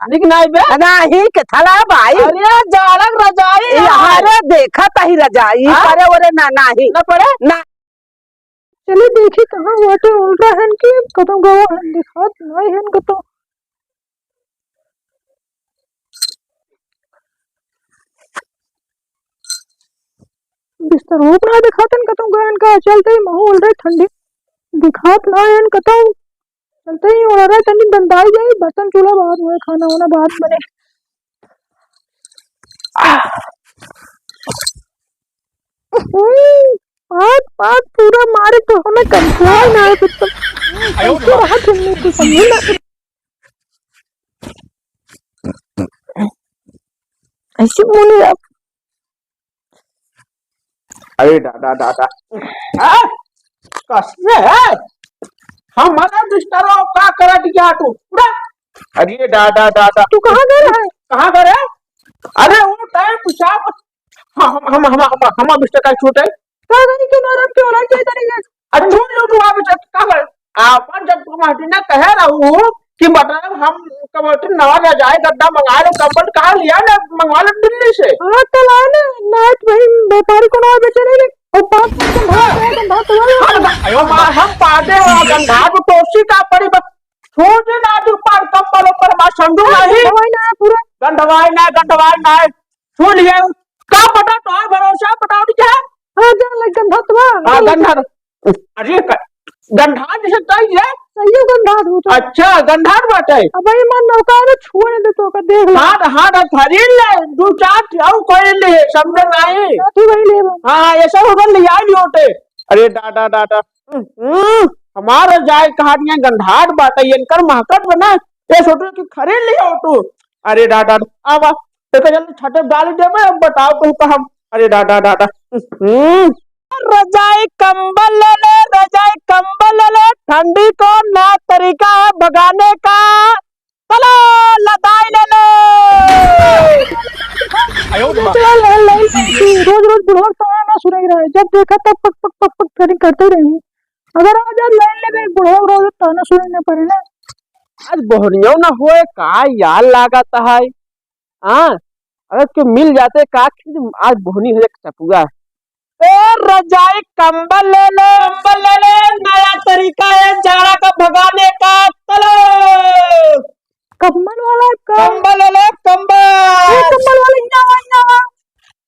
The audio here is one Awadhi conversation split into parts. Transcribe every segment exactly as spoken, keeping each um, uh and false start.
निक नाई बे? नाही, के थला बाई। अरे, जाड़क रजाई ए, है। अरे, देखत ही रजाई, हाँ? परे ओरे ना, नाही। ना परे? ना। चले देखी कहाँ बाटे ओढ़ा हन कि कतौ गवा हन, देखात नाई हन कतौ। बिस्तर हो ना देखात हन कतौ गवा हन का, चलते ही महू ओढ़ रहे ठंडी, देखात नाई हन कतौ। चलते ही ओढ़ रहे ठंडी, दंदाई जाई, बर्तन चूल्हा बाहर हुए, खाना वाना बाहर बने। हम्म, पाद, पाद पूरा मारे तो हमें कंट्रोल ना है, कुछ तो आयो। ऐसे रहा तुमने तो समझे ना। ऐसे बोले आप। अरे दादा, दादा। हाँ? कसमे है? हमारा बिस्तरा का करत गया तू? उड़ा। अरे दादा, दादा। तू कहाँ गए है? कहाँ गए है? अरे वो टाइम पेशाब, हम, हम, हम, हम, हम बिस्तर का छूटे। का गई के नरम के औलाद के तरीके। अच्छा, तू लोग वहाँ पे चेक का कर? आपन जब तुम हटी ना कहे रहू कि मतलब हम कबोटी नवा रजाई गद्दा मंगा लो, कंबल कहाँ लिया ना, मंगवा लो दिल्ली से। हाँ, कल आए ना, नाथ भाई व्यापारी को ना बेचे नहीं, और पाँच सौ का भाव, सौ का भाव, तो हम, हम, हम पाटे हो, गंधा को टोसी का पड़ी बस। छोटे ना तू पार कंबल ऊपर मा समझू हाँ, नहीं। गंधवाई ना है पूरा। गंधवाई ना, गंधवाई ना है। सुन ये, का पता तोहार भरोसा, पता नहीं क्या? हाँ, जा ले गंधा तो बा। हाँ, गंधा। अरे, क-, गंधार जैसे कही है? सही गंधार हो तो। अच्छा, गंधार बाटे। अब भाई मन नौका है, छुए न दे तो का देख ले। हाँ, हाँ, खरीद ले, दो चार ठे और खरीद ले, समझे नहीं? साथी भाई ले लो। हाँ, ऐसा होटल ले आई लियो टे। अरे दादा, दादा। हम्म, हमार रजाई कहा दिया गंधार बाटे, इनकर महकत बना, ये सोचो कि खरीद लियो तू। अरे दादा, आवा, तो जल्दी छटे डाल दे, मैं अब बताओ तू का हम। अरे दादा, दादा। हम्म। रजाई कंबल ले ले, रजाई कंबल ले ले, ठंडी को नया तरीका है भगाने का। चलो, लदाई ले ले। आयो माँ। चल, ले, ले, ले, रोज, रोज बुढ़वा ताना सुनाई रहा है। जब देखा तब पक, पक, पक, पक करी करते रही। अगर आज, आज लाइन ले गई, बुढ़वा रोज ताना सुनाई ना पड़े ना। आज बोहनियो ना होए, का यार लागत है। हाँ, अगर क्यों मिल जाते का, आज बोहनी हो जाए चपुआ। ए रजाई कंबल ले ले, कंबल ले ले, नया तरीका है जाड़ा का भगाने का, चलो। कंबल वाला का? कंबल ले ले, कंबल। ए, कंबल वाला, हियाँ आवा, हियाँ आवा।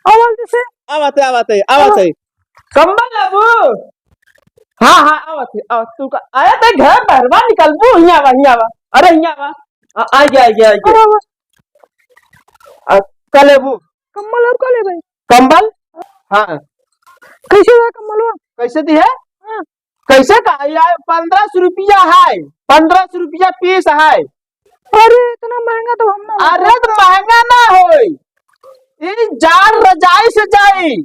आवा जल्दी से। आवत है, आवत है, आवत है। कंबल लेबू? हाँ, हाँ, आवत है, आवत। तू का, आया ते घर बहरवा निकलबू, हियाँ आवा, हियाँ आवा। अरे, हियाँ आवा। आ, आ गया, आ गया, आ गया। आवा, आवा। आ, का लेबू? कंबल और का लेबे? कंबल? हाँ। कैसे है कंबलवा? कैसे दी है? हाँ। कैसे का? यार, पन्द्रह सौ रुपया है, पन्द्रह सौ रुपया पीस है। अरे, इतना महंगा तो हम ना अरे, तो महंगा ना होई, ई जाड़ रजाई से जाई,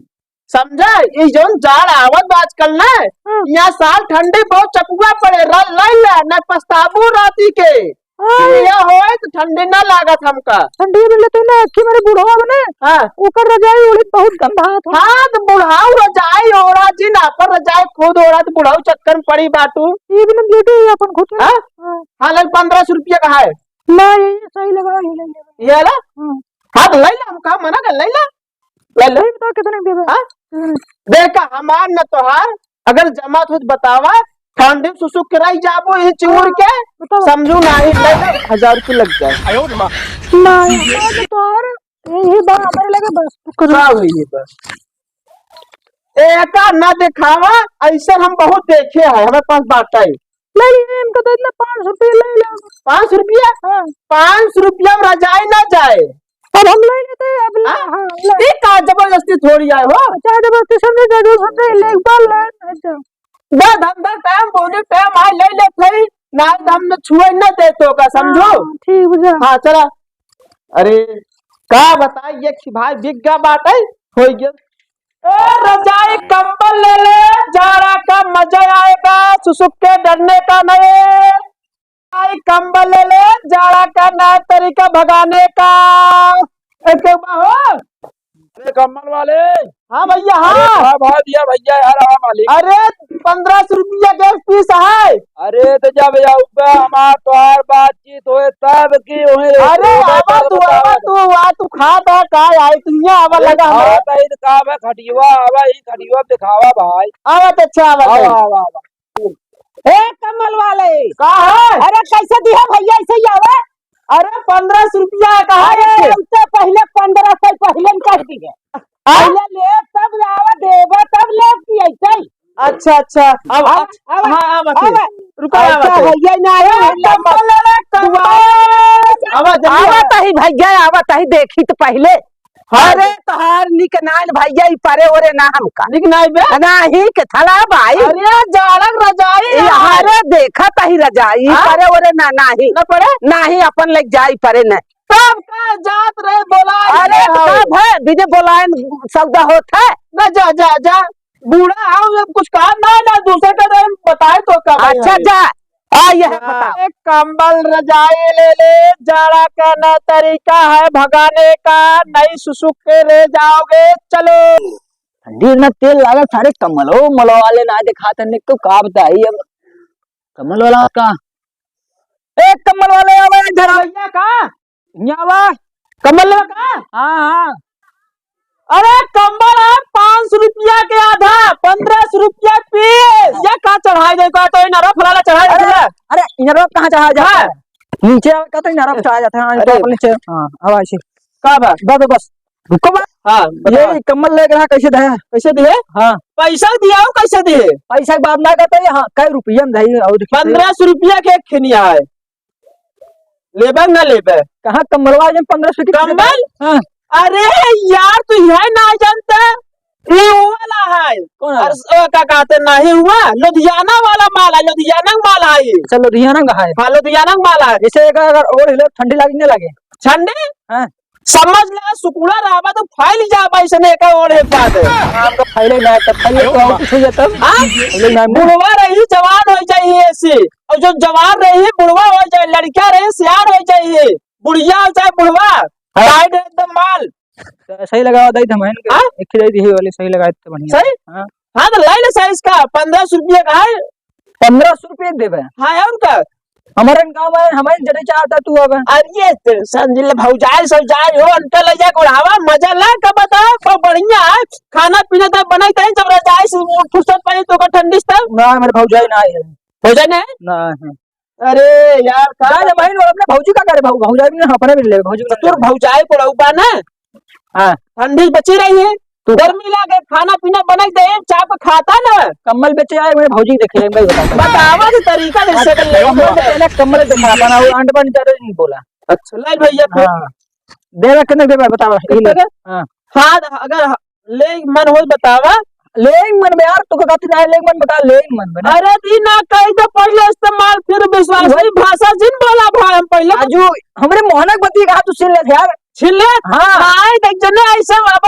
समझे? ई जौन जाड़ आवत बा आजकल ना, हाँ। यहाँ साल ठंडी बहुत चपुआ पड़े, र-, लई ला, ना पछताबू राती के। हाँ। यह होए तो ठंडी ना लागत हमका। ठंडी में लेते ना, अच्छी मेरे बुढ़वा बने। हाँ। ओकर रजाई ओढ़ी बहुत गंधात हो। हाँ, तो बुढ़ाऊ रजाई ओढ़ा जी ना, पर रजाई खुद ओढ़ा तो बुढ़ाऊ चक्कर में पड़ी बाटू। ये भी ना लेते हैं अपन खुद। हाँ? हाँ। हाँ, ले पन्द्रह सौ रुपया का है। ना, ये सही लगा, ये ले ले। ये ला? हाँ। हाँ, तो ले ला, हम कहा मना कर, ले ला। ले ला। सही बताओ, कितने में देबे? हाँ? कितने में? देखा, हमार न तोहार, अगर जमा हो तो बतावा, ठंडी में सुसुक के रह जाबो, ये चिउर के, बताओ। समझू ना, ये ले ला, हजार रुपये लग जाए। ना, हमार न तोहार, यही बा, हमारे लगे बस, तू करो। का हुई ये बस? एका ना दिखावा, ऐसे हम बहुत देखे हैं, हमारे पास बात है। ले लीजिए, इनका तो इतना पाँच सौ रुपया ले लो। पाँच सौ रुपया? हाँ। पाँच सौ रुपया में रजाई ना जाए। अब हम ले लेते हैं, अब ले, हाँ? हाँ, ले। ये का जबरदस्ती थोड़ी आए हो? अच्छा, जबरदस्ती समझे, जरूर समझे, ले एक बार ले, अच्छा। बे धंधा टाइम, बोने टाइम आए, ले ले भाई, ना तो हम छुए ना दे तो का, समझो? हाँ, ठीक बुझा। हाँ, चला। अरे, का बताई, ये खिभाई बिक गा बाटे, होई गया। ए, रजाई कंबल ले ले, जाड़ा का मजा आएगा, सुसुक के डरने का नहीं। रजाई कंबल ले ले, जाड़ा का नया तरीका भगाने का। ए, के बा हो? अरे कम्बल वाले। हाँ भैया, अरे हाँ। हाँ भाई, दिया भैया यार, हाँ मालिक। अरे पन्द्रह सौ रुपया के एक पीस है। अरे तो जब आउबे हमार तोहार बातचीत होए तब की होए रे, अरे तू आवा तब तू, बतावा आवा तू। तू, आ तू खा बा का आई, तू यहाँ आवा अरे लगा खा हमारे। तही तो का बा, खटियवा आवा, ही खटियवा दिखावा भाई। आवा तो अच्छा आवा आवा, तो। आवा, आवा। ए कम्बल वाले। का है? अरे कैसे दिया भैया, ऐसे ही आवा। अरे पन्द्रह सौ रुपया का है अरे ये। हमसे पहले पन्द्रह सौ पहले न कर दिए। हाँ? पहले ले तब आवा देबा तब ले की ऐसे ही। अच्छा अच्छा। अब अब, अब, हाँ अब अब, रुको अब, अब, रुको। ऐसा है ये ना है, ए, हम लोग कम्बल ले ले, कम्बल। आवा जल्दी आवा आवा। तही भैया, आवा तही देखी तो पहले। हाँ। अरे तोहार निक नाइन भैया, ई परे ओरे ना हमका। निक नाइन बे? नाही के थला भाई। अरे जाड़क रजाई ई है। अरे देखा तही रजाई, हाँ? परे ओरे ना, नाही। ना परे? नाही अपन लग जाई परे न। तब का जात रहे बोला अरे ये तो हौ। का भे, बिने बोलाए सौदा होत है? ना जा, जा, जा। बूढ़ा आओ, अब कुछ काम ना है ना, दूसरे का तो हम बताए तो का भाई अच्छा है। जा। हाँ, यह हाँ। बताओ। एक कंबल रजाई ले ले, जाड़ा का नया तरीका है भगाने का, नहीं सुसुक के रह जाओगे, चलो। ठंडी में तेल लागल, सारे कम्बलो मलवा ले ना दिखाते, निक तो का बताई अब। कम्बल वाला का? ए, कम्बल वाले आवे इधर। भैया का? यहाँ आवा। कम्बल लेवा का? हाँ, हाँ। अरे, कम्बल है पाँच सौ रुपया के आधा, पन्द्रह सौ रुपया पीस। या का चढ़ाई दे का, तो इनरो फलाना चढ़ाई दे अरे, अरे, इनरो कहाँ चढ़ाई जाता हाँ। है? नीचे आवे का तो इनरो चढ़ाई जाता है, हाँ, अरे। ऊपर नीचे। हाँ, अब ऐसे। का बा? बस, बस, बस। रुको बा। हाँ, बताओ। ये कम्बल लेके रहा, कैसे दे? कैसे दिए? हाँ। पैसा दिया हो, कैसे दिए? पैसा की बात ना करते, हाँ, कई रुपया में दे, और देखिए। पन्द्रह सौ रुपया के एक खिनिया है। लेबे ना लेबे? कहाँ कम्बलवा में पन्द्रह सौ की कम्बल? हाँ। अरे यार, तू यह ना जानता? ये वो वाला है। कौन वाला? अरे, ओ, का कहते नहीं हुआ? लुधियाना वाला माल है, लुधियाना का माल है ये। अच्छा, लुधियाना का है। हाँ, लुधियाना का माल है। जैसे एक अगर ओढ़ लो, ठंडी लागे, नहीं लागे? ठंडी? हाँ। समझ ले, सुकुड़ा रहबा तो फैल जाबा, ऐसे नहीं का ओढ़े पाते। हमका फैले ना, तब फैले तो और कुछ हो जाता। हाँ? फैले ना। बुढ़वा रही, जवान हो जाइए ऐसे। और जो जवान रही, बुढ़वा हो जाए, लड़का रही, सियान हो जाइए। बुढ़िया हो चाहे बुढ़वा, हाँ। टाइट एकदम माल। तो सही लगावा, दई दे, हम हाँ? एक ही दई दी वाली सही लगाए तो बढ़िया। सही? हाँ। हाँ, तो ले ले सही इसका, पन्द्रह सौ रुपया का है। पन्द्रह सौ रुपया देबे? हाँ, और का? हमारे गाँव में हमारे जड़े चाहता तू अब। अरे ये तेरे संजील भौजाई, सौजाई हो, अंतर ले जा, कोढ़ावा, मजा ला, का बताओ, खूब बढ़िया है। खाना पीना तब बनाई तई, जब रजाई से फुर्सत पाई तो का ठंडी से तब। ना, हमारे भौजाई ना है। भौजाई ना है? ना है। अरे यार, का जा, जा, बहिन, और अपने भौजी का करे, भौ-, भौजाई भी ना, अपने भी ले, भौजी का तोर करे। भौजाई को रहू बा ना? हाँ। ठंडी बची रही है, तू गर्मी लागे, खाना पीना बनाई दे, चाप खाता ना। कम्बल बेचे आए, मेरे भौजी देखे, मैं बताता हूँ। बतावा के तरीका जैसे कर ले। कम्बल तो पहले कम्बल देखा, अपना वो अंडा पानी ज्यादा नहीं बोला। अच्छा, ले भैया, फिर। हाँ। देवे के नहीं देवे, बतावा, ये ले। कितना? हाँ। हाँ, अगर ले मन हो बतावा। ले मन में यार, तू कहती ना, ले मन बता, ले मन में ना। अरे दी ना, कही तो पहले इस्तेमाल, फिर विश्वास। वही भाषा जिन बोला भाई, हम पहले आजू हमरे मोहनक बती कहा तू छीन ले यार। छीन ले? हाँ। भाई देख जने ऐसे अब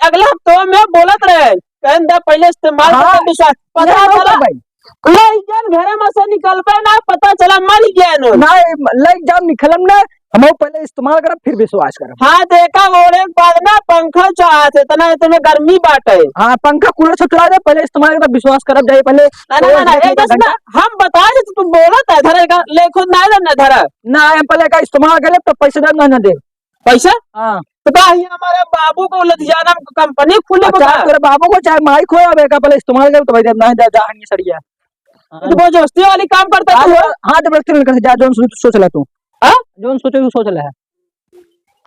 अगले हफ्ते में बोलत रहे, कहन दा पहले इस्तेमाल हाँ। करके विश्वास। पता नहीं चला। भाई। लइकन घरे में से निकलबे ना, पता चला मर गया नो। ना, लइक जाम निकलम ना, हम पहले इस्तेमाल करब, फिर विश्वास करब। हाँ, देखा, ओढ़े के बाद ना पंखा चाहत है, इतना, इतना गर्मी बाटे। हाँ, पंखा कूलर सब चला दे, पहले इस्तेमाल करब, विश्वास करब, जाए पहले। ना, ना, ना, ना, देख ले एक दस घंटा। ना, हम बता दे, तू बोलत है, धरे का, ले खुद ना, ना, ना, धरा। ना, हम पहले का इस्तेमाल कर ले, तो पैसे दे, ना, ना दे। पैसा? हाँ। तो का, ये हमारे बाबू को लुधियाना में कंपनी खुले अच्छा, बता। तेरे बाबू को चाहे माई खोया, अब एक पहले इस्तेमाल कर, तो भाई, जब ना जा, जा, हनिया सड़िया। हाँ। तो बहुत दोस्ती वाली काम करता है आज तू। हाँ, जबरदस्ती नहीं कर, जा, जोन सोच, सोच ले तू। हाँ? जोन सोचे, तू सोच ले।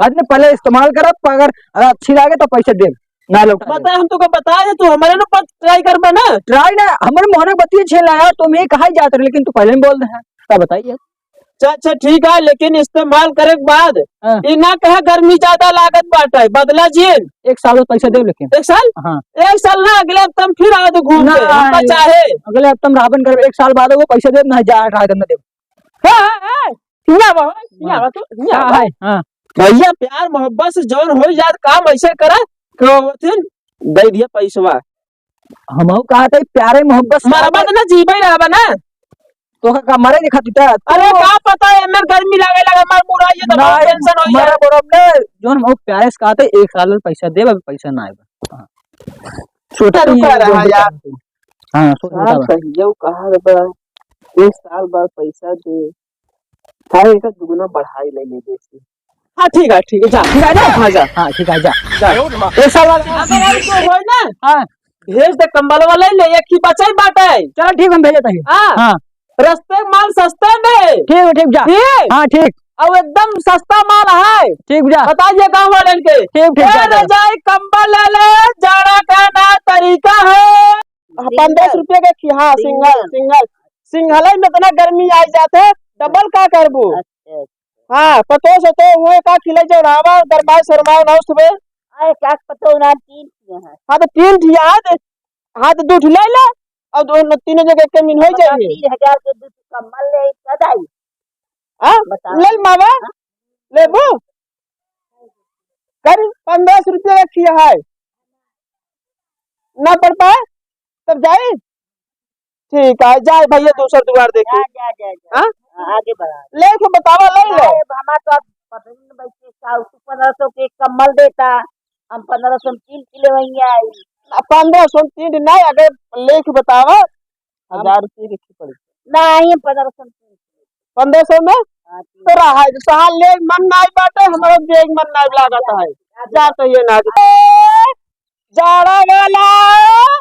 आज ने पहले इस्तेमाल कर, अगर, अगर अच्छी लगे तो पैसे दे, ना लौटा दे। बता, हम तो को बता दे, तू हमारे ना पर ट्राई कर बना। ट्राई ना, हमारे मोहने बतिये छे लाया, तुम ये कहा ही जाते रहे, लेकिन तू पहले ही बोल दे है। क्या बताइए? अच्छा, अच्छा, ठीक है, लेकिन इस्तेमाल करे के बाद हाँ। ई ना कहे गर्मी ज्यादा लागत बाटे, बदला जिन। एक साल में पैसा देब लेकिन। एक साल? हाँ। एक साल ना, अगले हफ्ते हम फिर आओ तो घूम ना, के, हमका नहीं। चाहे। अगले हफ्ते हम रावन करब, एक साल बाद वो पैसा देब, ना जा, रात में देब। हाँ, हाँ, हाँ, हियाँ आवा, हियाँ हाँ। आवा तू, हियाँ हाँ, आवा। है, हाँ। भैया, प्यार मोहब्बत से जौन हो जात काम ऐसे करा, कहो थिन, दे दिया पैसवा। हमहू कहा था, प्यारे मोहब्बत से मरबा तो ना, जीबे रहबा ना। तो का, का मरे के खातिर का? अरे का पता है, एमे गर्मी लागे लगे, हमार मुड़ा ये तो बहुत नहीं, टेंशन हो मरे जाए। बड़ो ने, जोन हम प्यारे से कहते, एक साल में पैसा देब, अभी पैसा ना आएगा। हाँ। छोटा रुका ही रहा जोन यार। हाँ, छोटा हाँ, बा। सही है, वो कहा बा, एक साल बाद पैसा दे। अरे, एकर दुगुना बढ़ाई ले ले देसी। हाँ, ठीक है, ठीक है, जा। ठीक है, जा। हाँ, जा। हाँ, ठीक है, जा। जा। एक साल बाद अगर और कोई होई ना, हाँ। भेज दे, कंबलवा ले ले, एक ही बचाई बाटे। चलो, ठीक, हम भेजत हई। हाँ। हाँ। रस्ते के माल सस्ते में। ठीक, ठीक, जा। ठीक। हाँ, ठीक। और एकदम सस्ता माल है। ठीक, जा। बताइए गाँव वालन के। ठीक, ठीक, ए, जा, जा। रजाई कंबल ले ले, जाड़ा का ना तरीका है। हाँ, सिंगल। पन्द्रह सौ रुपये के खी-, हाँ, सिंगल, सिंगल। सिंगल। सिंगल में इतना गर्मी आ जाते, डबल का करबू? अच्छा, अच्छा। हाँ, पतो से तो हुए का खिले जो रावा, गरमाए शरमाए ना सुबह। अरे, क्या पतो ना, तीन ठिया है। हाँ, तो तीन ठिया है, तो, हाँ, तो दो ठिया ले ले, और दो, तीनों जगह के मिल हो बताओ, जाइए। तीन हजार के दो ठिया कंबल ले, कद आई? हाँ? बताओ। ले ले मामा, हाँ? लेबू? कर पन्द्रह सौ रुपया रखी है, ना पड़ पाए तब जाई। ठीक है, जाए भैया, दूसर दुआर देखी। जा, जा, जा, जा। हाँ? हाँ, आगे बढ़ा। लेके बतावा, ले लो। अरे, हमार तो अब पता नहीं भाई, के का, तू पन्द्रह सौ के कंबल देता, हम पन्द्रह सौ में तीन किलो वहीं आई। आ, पन्द्रह सौ में तीन नहीं, अगर लेके बतावा, हम हजार रुपये के की पड़ी? नहीं, हम पन्द्रह सौ में तीन किलो। पन्द्रह सौ में? हाँ, ठीक। तो रहा है, तो तोहार ले मन नहीं बाटे, हमारा देख मन नहीं लागत है। जा तो ये ना। ए, जाड़ा वाला,